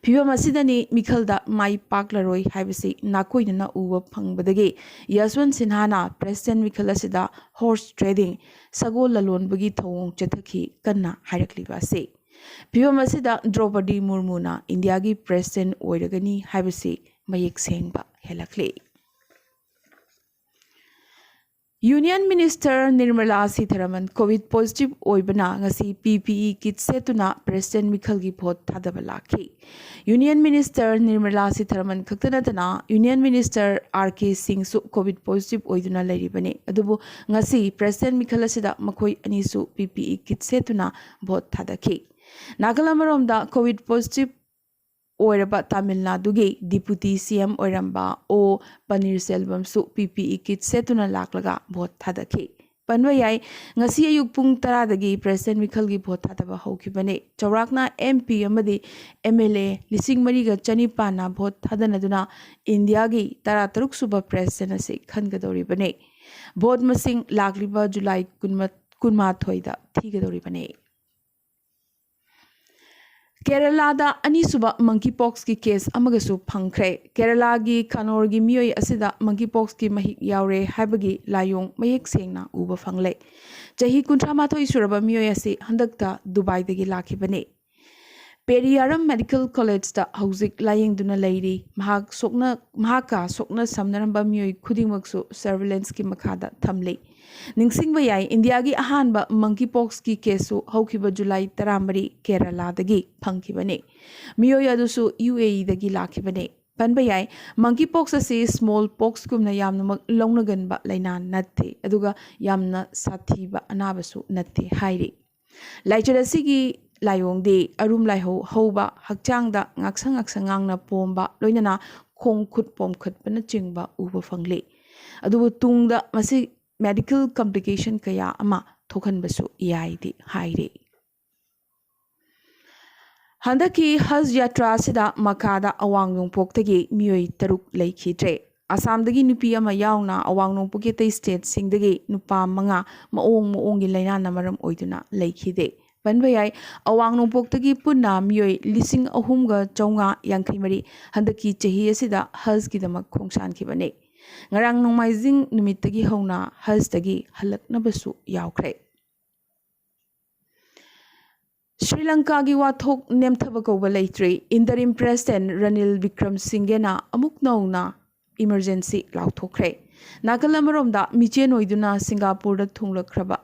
ꯐꯤꯚꯝ ꯑꯁꯤꯗꯅꯤ ꯃꯤꯈꯜꯗ ꯃꯥꯏ ꯄꯥꯛꯂꯔꯣꯏ ꯍꯥꯏꯕꯁꯤ ꯅꯥꯀꯣꯏꯅꯅ ꯎꯕ ꯐꯪꯕꯗꯒꯤ ꯌꯁꯋꯟ ꯁꯤꯟꯍꯥꯅ President ꯃꯤꯈꯜ ꯑꯁꯤꯗ horse trading, ꯁꯒꯣꯜ ꯂꯂꯣꯟꯕꯒꯤ ꯊꯧꯑꯣꯡ ꯆꯠꯊꯈꯤ ꯀꯟꯅ ꯍꯥꯏꯔꯛꯂꯤꯕ ꯑꯁꯤ꯫ ꯐꯤꯚꯝ ꯑꯁꯤꯗ ꯗ꯭ꯔꯧꯄꯗꯤ ꯃꯨꯔꯃꯨꯅ ꯏꯟꯗꯤꯌꯥꯒꯤ President ꯑꯣꯏꯔꯒꯅꯤ ꯍꯥꯏꯕꯁꯤ ꯃꯌꯦꯛ ꯁꯦꯡꯕ ꯍꯦꯜꯂꯛꯂꯤ꯫ Union Minister Nirmala ꯁꯤꯊꯥꯔꯥꯃꯟ COVID positive ꯑꯣꯏꯕꯅ ꯉꯁꯤ P P E kit ꯁꯦꯠꯇꯨꯅ President ꯃꯤꯈꯜꯒꯤ vote ꯊꯥꯗꯕ ꯂꯥꯛꯈꯤ꯫ Union Minister ꯅꯤꯔꯃꯂꯥ ꯁꯤꯊꯥꯔꯥꯃꯟ ꯈꯛꯇ ꯅꯠꯇꯅ Union Minister R K ꯁꯤꯡꯁꯨ COVID positive ꯑꯣꯏꯗꯨꯅ ꯂꯩꯔꯤꯕꯅꯤ꯫ ꯑꯗꯨꯕꯨ ꯉꯁꯤ President ꯃꯤꯈꯜ ꯑꯁꯤꯗ ꯃꯈꯣꯏ ꯑꯅꯤꯁꯨ P P E kit ꯁꯦꯠꯇꯨꯅ vote ꯊꯥꯗꯈꯤ꯫ ꯅꯥꯀꯜ ꯑꯃꯔꯣꯝꯗ COVID positive ꯑꯣꯏꯔꯕ ꯇꯥꯃꯤꯜ ꯅꯥꯗꯨꯒꯤ Deputy C M ꯑꯣꯏꯔꯝꯕ ꯑꯣ ꯄꯅꯤꯔꯁꯦꯜꯚꯝꯁꯨ P P E kit ꯁꯦꯠꯇꯨꯅ ꯂꯥꯛꯂꯒ vote ꯊꯥꯗꯈꯤ꯫ ꯄꯟꯕ ꯌꯥꯏ, ꯉꯁꯤ ꯑꯌꯨꯛ ꯄꯨꯡ ꯇꯔꯥꯗꯒꯤ President ꯃꯤꯈꯜꯒꯤ vote ꯊꯥꯗꯕ ꯍꯧꯈꯤꯕꯅꯤ꯫ ꯆꯥꯎꯔꯥꯛꯅ M P ꯑꯃꯗꯤ M L A ꯂꯤꯁꯤꯡ ꯃꯔꯤꯒ ꯆꯅꯤꯄꯥꯟꯅ vote ꯊꯥꯗꯅꯗꯨꯅ ꯏꯟꯗꯤꯌꯥꯒꯤ ꯇꯔꯥꯇꯔꯨꯛ ꯁꯨꯕ President ꯑꯁꯤ ꯈꯟꯒꯗꯧꯔꯤꯕꯅꯤ꯫ Vote ꯃꯁꯤꯡ ꯂꯥꯛꯂꯤꯕ ꯖꯨꯂꯥꯏ ꯀꯨꯟꯃꯥꯊꯣꯏꯗ ꯊꯤꯒꯗꯧꯔꯤꯕꯅꯤ꯫ ꯀꯦꯔꯂꯥꯗ ꯑꯅꯤꯁꯨꯕ monkeypoxꯀꯤ case ꯑꯃꯒꯁꯨ ꯐꯪꯈ꯭ꯔꯦ꯫ ꯀꯦꯔꯂꯥꯒꯤ ꯀꯅꯣꯔꯒꯤ ꯃꯤꯑꯣꯏ ꯑꯁꯤꯗ monkeypoxꯀꯤ ꯃꯍꯤꯛ ꯌꯥꯎꯔꯦ ꯍꯥꯏꯕꯒꯤ ꯂꯥꯏꯑꯣꯡ ꯃꯌꯦꯛ ꯁꯦꯡꯅ ꯎꯕ ꯐꯪꯂꯦ꯫ ꯆꯍꯤ ꯀꯨꯟꯊ꯭ꯔꯥ ꯃꯥꯊꯣꯏ ꯁꯨꯔꯕ ꯃꯤꯑꯣꯏ ꯑꯁꯤ ꯍꯟꯗꯛꯇ ꯗꯨꯕꯥꯏꯗꯒꯤ ꯂꯥꯛꯈꯤꯕꯅꯤ꯫ ꯄꯦꯔꯤꯌꯥꯔꯝ ꯃꯦꯗꯤꯀꯦꯜ ꯀꯣꯂꯦꯖꯇ ꯍꯧꯖꯤꯛ ꯂꯥꯌꯦꯡꯗꯨꯅ ꯂꯩꯔꯤ꯫ ꯃꯍꯥꯛ ꯁꯣꯛꯅ-, ꯃꯍꯥꯛꯀ ꯁꯣꯛꯅ ꯁꯝꯅꯔꯝꯕ ꯃꯤꯑꯣꯏ ꯈꯨꯗꯤꯡꯃꯛꯁꯨ surveillancekꯤ ꯃꯈꯥꯗ ꯊꯝꯂꯤ꯫ ꯅꯤꯡꯁꯤꯡꯕ ꯌꯥꯏ, ꯏꯟꯗꯤꯌꯥꯒꯤ ꯑꯍꯥꯟꯕ monkeypoxꯀꯤ caseꯁꯨ ꯍꯧꯈꯤꯕ ꯖꯨꯂꯥꯏ ꯇꯔꯥꯃꯔꯤ ꯀꯦꯔꯂꯥꯗꯒꯤ ꯐꯪꯈꯤꯕꯅꯤ꯫ ꯃꯤꯑꯣꯏ ꯑꯗꯨꯁꯨ UAEꯗꯒꯤ ꯂꯥꯛꯈꯤꯕꯅꯤ꯫ ꯄꯟꯕ ꯌꯥꯏ, monkeypox ꯑꯁꯤ smallpoxꯀꯨꯝꯅ ꯌꯥꯝꯅꯃꯛ ꯂꯧꯅꯒꯟꯕ ꯂꯥꯏꯅꯥ ꯅꯠꯇꯦ, ꯑꯗꯨꯒ ꯌꯥꯝꯅ ꯁꯥꯊꯤꯕ ꯑꯅꯥꯕꯁꯨ ꯅꯠꯇꯦ ꯍꯥꯏꯔꯤ꯫ ꯂꯥꯏꯆꯠ ꯑꯁꯤꯒꯤ ꯂꯥꯏꯑꯣꯡꯗꯤ ꯑꯔꯨꯝ ꯂꯥꯏꯍꯧ ꯍꯧꯕ, ꯍꯛꯆꯥꯡꯗ ꯉꯥꯛꯁꯪ ꯉꯥꯛꯁꯪ ꯉꯥꯡꯅ ꯄꯣꯝꯕ, ꯂꯣꯏꯅꯅ ꯈꯣꯡ ꯈꯨꯠ ꯄꯣꯝꯈꯠꯄꯅꯆꯤꯡꯕ ꯎꯕ ꯐꯪꯂꯤ꯫ ꯑꯗꯨꯕꯨ ꯇꯨꯡꯗ ꯃꯁꯤ medical complication ꯀꯌꯥ ꯑꯃ ꯊꯣꯛꯍꯟꯕꯁꯨ ꯌꯥꯏꯗꯤ ꯍꯥꯏꯔꯤ꯫ ꯍꯟꯗꯛꯀꯤ ꯍꯖ ꯌꯥꯇ꯭ꯔꯥ ꯑꯁꯤꯗ ꯃꯀꯥꯗ ꯑꯋꯥꯡ ꯅꯣꯡꯄꯣꯛꯇꯒꯤ ꯃꯤꯑꯣꯏ ꯇꯔꯨꯛ ꯂꯩꯈꯤꯗ꯭ꯔꯦ꯫ ꯑꯁꯥꯝꯗꯒꯤ ꯅꯨꯄꯤ ꯑꯃ ꯌꯥꯎꯅ ꯑꯋꯥꯡ ꯅꯣꯡꯄꯣꯛꯀꯤ ꯑꯇꯩ stateꯁꯤꯡꯗꯒꯤ ꯅꯨꯄꯥ ꯃꯉꯥ ꯃꯑꯣꯡ ꯃꯑꯣꯡꯒꯤ ꯂꯥꯏꯅꯥꯅ ꯃꯔꯝ ꯑꯣꯏꯗꯨꯅ ꯂꯩꯈꯤꯗꯦ꯫ ꯄꯟꯕ ꯌꯥꯏ, ꯑꯋꯥꯡ ꯅꯣꯡꯄꯣꯛꯇꯒꯤ ꯄꯨꯟꯅ ꯃꯤꯑꯣꯏ ꯂꯤꯁꯤꯡ ꯑꯍꯨꯝꯒ ꯆꯥꯝꯃꯉꯥ ꯌꯥꯡꯈꯩ ꯃꯔꯤ ꯍꯟꯗꯛꯀꯤ ꯆꯍꯤ ꯑꯁꯤꯗ ꯍꯖꯒꯤꯗꯃꯛ ꯈꯣꯡꯁꯥꯟꯈꯤꯕꯅꯤ꯫ ꯉꯔꯥꯡ ꯅꯣꯡꯃꯥꯏꯖꯤꯡ ꯅꯨꯃꯤꯠꯇꯒꯤ ꯍꯧꯅ ꯍꯖꯇꯒꯤ ꯍꯜꯂꯛꯅꯕꯁꯨ ꯌꯥꯎꯈ꯭ꯔꯦ꯫ ꯁ꯭ꯔꯤ ꯂꯪꯀꯥꯒꯤ ꯋꯥꯊꯣꯛ ꯅꯦꯝꯊꯕ ꯀꯧꯕ ꯂꯩꯇ꯭ꯔꯤ꯫ Interim President ꯔꯅꯤꯜ ꯕꯤꯀ꯭ꯔꯝ ꯁꯤꯡꯒꯦꯅ ꯑꯃꯨꯛ ꯅꯧꯅ emergency ꯂꯥꯎꯊꯣꯛꯈ꯭ꯔꯦ꯫ ꯅꯥꯀꯜ ꯑꯃꯔꯣꯝꯗ ꯃꯤꯆꯦꯟ ꯑꯣꯏꯗꯨꯅ ꯁꯤꯡꯒꯥꯄꯨꯔꯗ ꯊꯨꯡꯂꯛꯈ꯭ꯔꯕ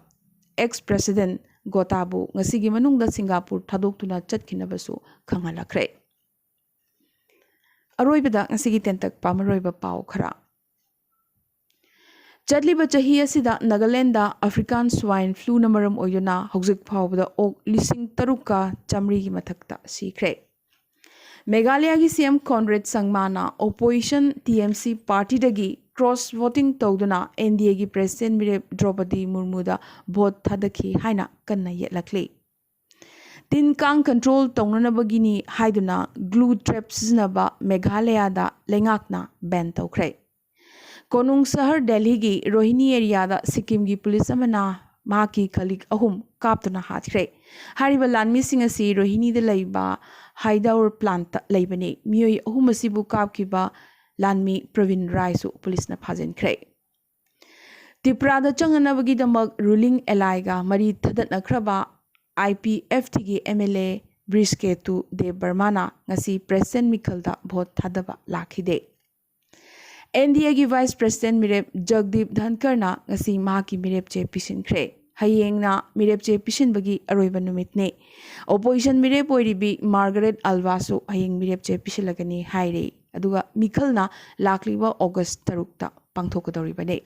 ex President ꯒꯣꯇꯥꯕꯨ ꯉꯁꯤꯒꯤ ꯃꯅꯨꯡꯗ ꯁꯤꯡꯒꯥꯄꯨꯔ ꯊꯥꯗꯣꯛꯇꯨꯅ ꯆꯠꯈꯤꯅꯕꯁꯨ ꯈꯪꯍꯜꯂꯛꯈ꯭ꯔꯦ꯫ ꯑꯔꯣꯏꯕꯗ ꯉꯁꯤꯒꯤ ꯇꯦꯟꯇꯛꯄ ꯃꯔꯨꯑꯣꯏꯕ ꯄꯥꯎ ꯈꯔ꯫ ꯆꯠꯂꯤꯕ ꯆꯍꯤ ꯑꯁꯤꯗ ꯅꯥꯒꯥꯂꯦꯟꯗ African swine fluꯅ ꯃꯔꯝ ꯑꯣꯏꯗꯨꯅ ꯍꯧꯖꯤꯛ ꯐꯥꯎꯕꯗ ꯑꯣꯛ ꯂꯤꯁꯤꯡ ꯇꯔꯨꯛꯀ ꯆꯥꯃꯔꯤꯒꯤ ꯃꯊꯛꯇ ꯁꯤꯈ꯭ꯔꯦ꯫ ꯃꯦꯘꯥꯂꯌꯥꯒꯤ CM ꯀꯣꯟꯔꯦꯗ ꯁꯪꯃꯥꯅ opposition TMC partyꯗꯒꯤ cross voting ꯇꯧꯗꯨꯅ NDAꯒꯤ President ꯃꯤꯔꯦꯞ ꯗ꯭ꯔꯧꯄꯗꯤ ꯃꯨꯔꯃꯨꯗ vote ꯊꯥꯗꯈꯤ ꯍꯥꯏꯅ ꯀꯟꯅ ꯌꯦꯠꯂꯛꯂꯤ꯫ ꯇꯤꯟ ꯀꯥꯡ control ꯇꯧꯅꯅꯕꯒꯤꯅꯤ ꯍꯥꯏꯗꯨꯅ glue trap ꯁꯤꯖꯤꯟꯅꯕ ꯃꯦꯘꯥꯂꯌꯥꯗ ꯂꯩꯉꯥꯛꯅ ban ꯇꯧꯈ꯭ꯔꯦ꯫ ꯀꯣꯅꯨꯡ ꯁꯍꯔ ꯗꯦꯜꯂꯤꯒꯤ ꯔꯣꯍꯤꯅꯤ areaꯗ ꯁꯤꯛꯀꯤꯝꯒꯤ ꯄꯨꯂꯤꯁ ꯑꯃꯅ ꯃꯍꯥꯛꯀꯤ colleague ꯑꯍꯨꯝ ꯀꯥꯞꯇꯨꯅ ꯍꯥꯠꯈ꯭ꯔꯦ꯫ ꯍꯥꯏꯔꯤꯕ ꯂꯥꯟꯃꯤꯁꯤꯡ ꯑꯁꯤ ꯔꯣꯍꯤꯅꯤꯗ ꯂꯩꯕ ꯍꯥꯏꯗꯧꯔ plantꯇ ꯂꯩꯕꯅꯤ꯫ ꯃꯤꯑꯣꯏ ꯑꯍꯨꯝ ꯑꯁꯤꯕꯨ ꯀꯥꯞꯈꯤꯕ ꯂꯥꯟꯃꯤ ꯄ꯭ꯔꯕꯤꯟ ꯔꯥꯏꯁꯨ ꯄꯨꯂꯤꯁꯅ ꯐꯥꯖꯤꯟꯈ꯭ꯔꯦ꯫ ꯇ꯭ꯔꯤꯄꯨꯔꯥꯗ ꯆꯪꯅꯅꯕꯒꯤꯗꯃꯛ ruling allyꯒ ꯃꯔꯤ ꯊꯗꯠꯅꯈ꯭ꯔꯕ IPFTꯒꯤ MLA ꯕ꯭ꯔꯤꯖꯀꯦꯇꯨ ꯗꯦꯕ ꯕꯔꯃꯥꯅ ꯉꯁꯤ president ꯃꯤꯈꯜꯗ vote ꯊꯥꯗꯕ ꯂꯥꯛꯈꯤꯗꯦ꯫ NDAꯒꯤ vice president ꯃꯤꯔꯦꯞ ꯖꯒꯗꯤꯞ ꯙꯟꯀꯔꯅ ꯉꯁꯤ ꯃꯍꯥꯛꯀꯤ ꯃꯤꯔꯦꯞ ꯆꯦ ꯄꯤꯁꯤꯟꯈ꯭ꯔꯦ꯫ ꯍꯌꯦꯡꯅ ꯃꯤꯔꯦꯞ ꯆꯦ ꯄꯤꯁꯤꯟꯕꯒꯤ ꯑꯔꯣꯏꯕ ꯅꯨꯃꯤꯠꯅꯤ꯫ Opposition ꯃꯤꯔꯦꯞ ꯑꯣꯏꯔꯤꯕꯤ ꯃꯥꯔꯒꯔꯦꯠ ꯑꯜꯕꯥꯁꯨ ꯍꯌꯦꯡ ꯃꯤꯔꯦꯞ ꯆꯦ ꯄꯤꯁꯤꯜꯂꯒꯅꯤ ꯍꯥꯏꯔꯤ꯫ ꯑꯗꯨꯒ ꯃꯤꯈꯜꯅ ꯂꯥꯛꯂꯤꯕ August ꯇꯔꯨꯛꯇ ꯄꯥꯡꯊꯣꯛꯀꯗꯧꯔꯤꯕꯅꯤ꯫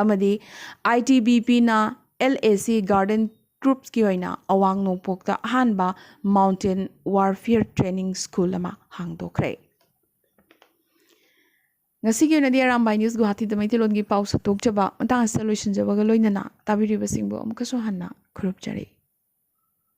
ꯑꯃꯗꯤ ITBPꯅ LAC Garden Groupꯀꯤ ꯑꯣꯏꯅ ꯑꯋꯥꯡ ꯅꯣꯡꯄꯣꯛꯇ ꯑꯍꯥꯟꯕ Mountain Warfare Training School ꯑꯃ ꯍꯥꯡꯗꯣꯛꯈ꯭ꯔꯦ꯫ ꯉꯁꯤꯒꯤ ꯑꯣꯏꯅꯗꯤ ꯑꯔꯥꯝꯕꯥꯏ News ꯒꯨꯋꯥꯍꯥꯇꯤꯗ ꯃꯩꯇꯩꯂꯣꯟꯒꯤ ꯄꯥꯎ ꯁꯟꯗꯣꯛꯆꯕ ꯃꯇꯥꯡ ꯑꯁꯤꯗ ꯂꯣꯏꯁꯤꯟꯖꯕꯒ ꯂꯣꯏꯅꯅ ꯇꯥꯕꯤꯔꯤꯕꯁꯤꯡꯕꯨ ꯑꯃꯨꯛꯀꯁꯨ ꯍꯟꯅ ꯈꯨꯔꯨꯝꯖꯔꯤ꯫